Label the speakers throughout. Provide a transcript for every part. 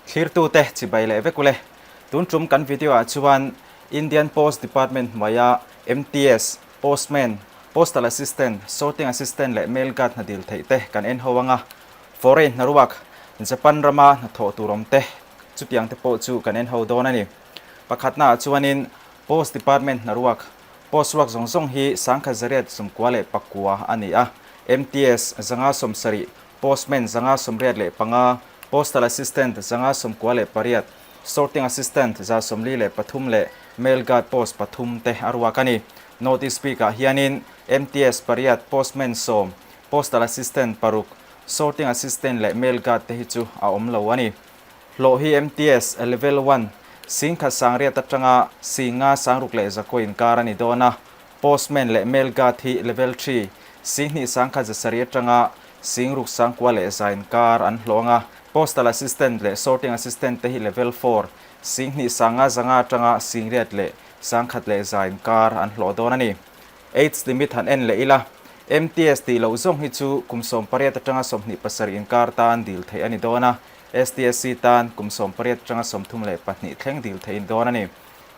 Speaker 1: Thlirtute chibai leh vek ule. Tun tum kan video ah chuan Indian Post Department hnuaia MTS, Postman, Postal Assistant, Sorting Assistant leh Mail Guard hna dil theih te kan en ho anga foreign hnaruak Japan rama hnathawh tur awm te chutiang te pawh chu kan en ho dawn a ni. Pakhatna ah chuanin Post Department hnaruak Post ruak zawng zawng hi sangkhat zariat 99 a ni a, MTS 570, Postman 585, Postal Assistant 598, Sorting Assistant 143 leh Mail Guard Post pathum te a ruak a ni. Notice bikah hianin MTS pariat, Postman sawm, Postal Assistant paruk, Sorting Assistant leh Mail Guard te hi chu a awm lo a ni. Hlawh hi MTS Level One, Singkhat sangriat atanga Singa sangruk leh zakua inkar a ni dawn a, Postman leh Mail Guard hi Level Three, Singhnih sangkhat zasarih atanga Singruk sangkua leh za inkar an hlawh ang a, Postal Assistant leh Sorting Assistant te hi Level Four, Singhnih sanga zanga atanga Singriat leh sangkhat leh za inkar an hlawh dawn a ni. Age limit han en leh ila, MTS tih loh zawng hi chu kum 18 atanga 27 inkar tan dil theih a ni dawn a, STSC tan kum 18 atanga 32 thleng dil theih dawn a ni.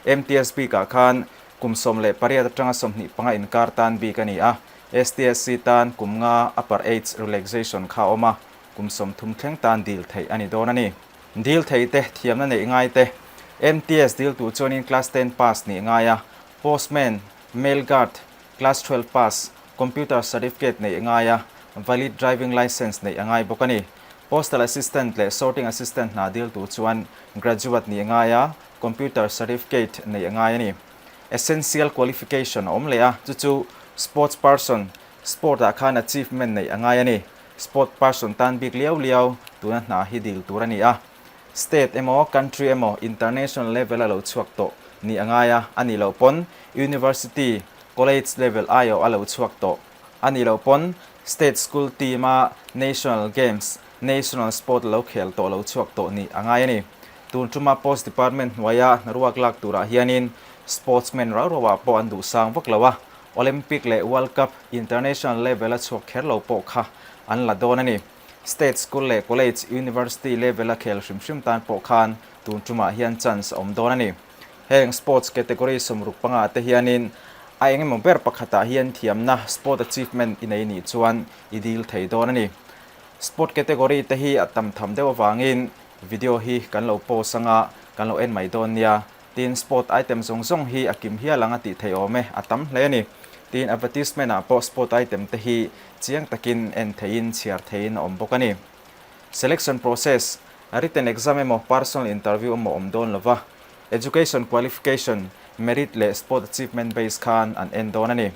Speaker 1: MTS bikah khan kum 18 atanga 25 inkar tan bik a ni a, STSC tan kum nga upper age relaxation kha a awm a, kum 30 thleng tan dil theih a ni dawn a ni. Dil thei te, thiamna neih ngai te, MTS dil tur chuanin class ten pass nih ngai a, postman, mail guard, class 12 pass, computer certificate neih ngai a, valid driving licence neih a ngai bawk a ni. Postal Assistant leh Sorting Assistant hna dil tur chuan graduate nih ngai a, computer certificate neih a ngai a ni. Essential qualification a awm leh a, chu chu sports person, sport ah khan achievement neih a ngai a ni. Sport person tan bik liau liau tuna hna hi dil tur a ni a. State emaw, country emaw, international level a lo chhuak tawh nih a ngai a, a nih loh pawn university, college level aiawh a lo chhuak tawh a nih loh pawn state school team a national games, national sport lo khel tawh lo chhuak tawh nih a ngai a ni. Tun tuma Post Department hnuaia hnaruak lak turah hianin sportsman rau rauah pawh an duh sang vak lo a, Olympic leh World Cup international level a chhuak kher lo pawh kha an la dawn a ni. State school leh college, university level a khel hrim hrim tan pawh khan tun tumah hian chance a awm dawn a ni. Heng sports category 65 te hianin a eng emaw ber pakhatah hian thiamna, sport achievement, i nei nih chuan i dil thei dawn a ni. Sport category te hi a tam tham deuh avangin video hi kan lo post anga kan lo en mai dawn nia. Tin, sport item zawng zawng hi a kim hial ang a tih theih awm e, a tam hle a ni. Tin, advertisement ah pawh sport item te hi chiang takin en theihin chhiar theihin a awm bawk a ni. Selection process, Written exam emaw personal interview emaw awm dawn lova, education qualification, merit leh sport achievement base khan an en dawn a ni.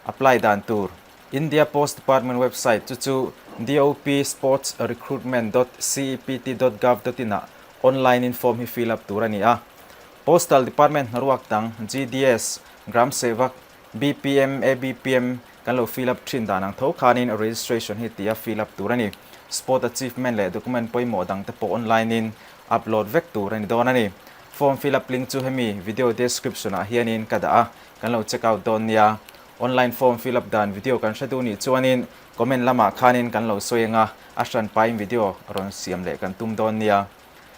Speaker 1: Apply dan tur, India Post Department website chu chu dopsportsrecruitment dot cept dot gov dot in ah online in form hi fill up tur a ni a. Postal Department hnaruak dang GDS, Gram Sevak, BPM, ABPM kan lo fill up thin dan ang tho khanin registration hi tia fill up tur a ni. Sport achievement leh document pawimawh dang te pawh online in upload vek tur a ni dawn a ni. Form fill up link chu hemi video description ah hianin ka dah a, kan lo check out dawn nia. Online form fill up dan video kan hre duh nih chuanin comment lamah khanin kan lo sawi anga a hran pain video rawn siam leh kan tum dawn nia.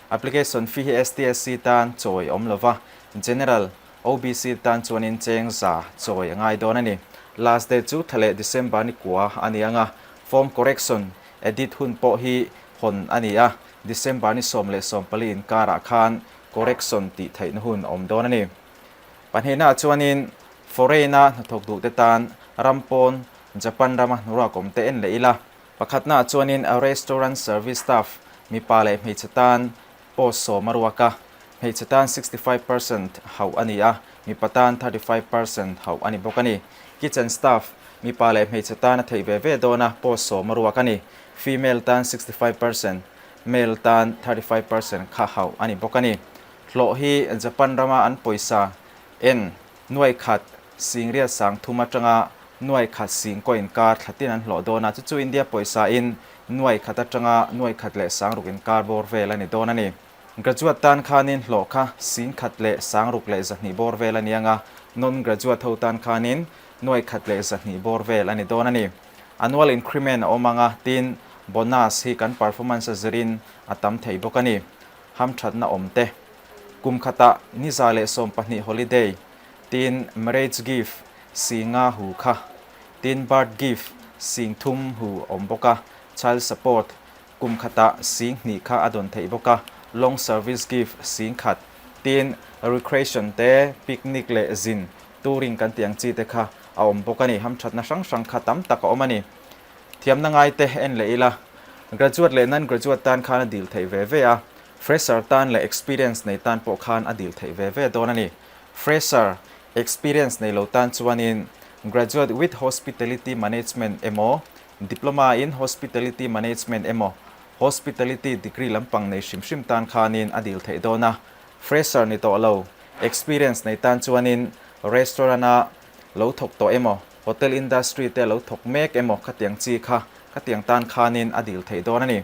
Speaker 1: Application fee hi STSC tan chawi awm lova, General, OBC tan chuanin cheng za chawi a ngai dawn a ni. Last date chu thla leh December ni kua a ni ang a, form correction, edit hun pawh hi hawn a ni a, December ni 10 leh 14 inkarah khan correction tih theihna hun a awm dawn a ni. Pahnihnaah chuanin foreign-a hnathawk duhte tan ram pawn Japan rama hnuruak awm te en leh ila. Pakhatnaah chuanin a restaurant service staff mipa leh hmeichhe tan post 10 a ruak a, hmeichhe tan 65% hauh a ni a, mipa tan 35% hauh a ni bawk a ni. Kitchen staff mipa leh hmeichhe tan a theih ve ve dawn a, post 10 a ruak a ni. Female tan 65%, male tan 35% kha hauh a ni bawk a ni. Hlawh hi Japan rama an pawisa en nuai khat singriat sang thum atanga nuai khat sing kaw inkar thlatin an hlawh dawn a, chu chu India pawisa in nuai khat atanga nuai khat leh sang ruk inkar bawr vel a ni dawn a ni. Graduate tan khanin hlawh kha sing khat leh sang ruk leh zahnih bawr vel a ni anga, non-graduate ho tan khanin nuai khat leh zahnih bawr vel a ni dawn a ni. Annual increment a awm anga, tin bonus hi kan performance a zirin a tam thei bawk a ni. hamthatna awm te, kum khatah ni 120 holiday, tin marriage gift 50 hu kha, tin birth gift 3000 hu awm bawk a, child support kum khatah 2000 kha a dawn theih bawk a, long service gift 10,000, tin recreation te, picnic leh zin, touring kan tih ang chi te kha a awm bawk a ni. Hamthatna hrang hrang kha tam tak a awm a ni. Thiamna ngai te en leh ila, graduate leh non-graduate tan khan a dil theih ve ve a, fresher tan leh experience nei tan pawh khan a dil theih ve ve dawn a ni. Fresher, experience nei lo tan chuanin graduate with hospitality management emaw, diploma in hospitality management emaw, hospitality degree lampang nei hrim hrim tan khanin a dil theih dawn a. Fresher ni tawh lo, experience nei tan chuanin restaurant-a lo thawk tawh emaw, Hotel industry te lo thawk mek emaw khatiang chi kha khatiang tan khanin a dil theih dawn a ni.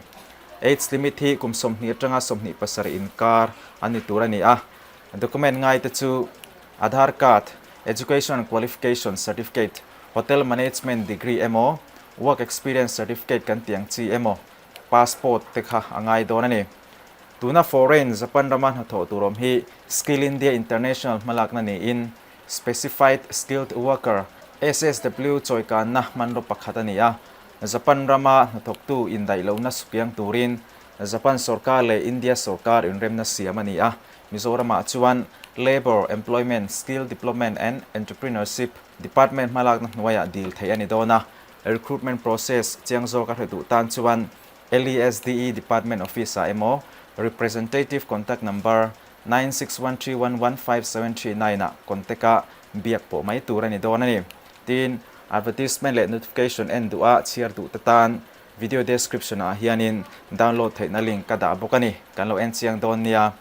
Speaker 1: Age limit hi kum 20 atanga 27 inkar a ni tur a ni a. Document ngai te chu Aadhaar card, Education Qualification Certificate, Hotel Management degree emaw, Work Experience Certificate kan tih ang chi emaw, Passport te kha a ngai dawn a ni. Tuna foreign Japan rama hnathawh tur awm hi Skill India International hmalakna niin Specified Skilled Worker, SSW, chawikanna hmanraw pakhat a ni a. Japan rama hnathawktu indaih lohna sukiang turin Japan sorkar leh India sorkar inremna siam a ni a. Mizoramah chuan Labour, Employment, Skill Development and Entrepreneurship Department hmalakna hnuaiah dil theih a ni dawn a. Recruitment process chiang zawk a hre duh tan chuan LESDE Department Office-ah emaw Representative Contact Number 9613115739 ah contact a biak pawh mai tur a ni dawn a ni. Tin, advertisement leh notification en duh a chhiar duh te tan video description ah hianin download theihna link ka dah bawk a ni. Kan lo en chiang dawn nia.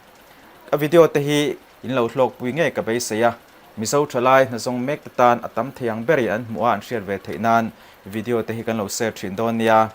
Speaker 1: Ka video te hi in lo hlawkpui ngei ka beisei a, Mizo thalai hnazawng mek te tan a tam thei ang ber in an hmuh a an hriat ve theih nan video te hi kan lo share thin dawn nia.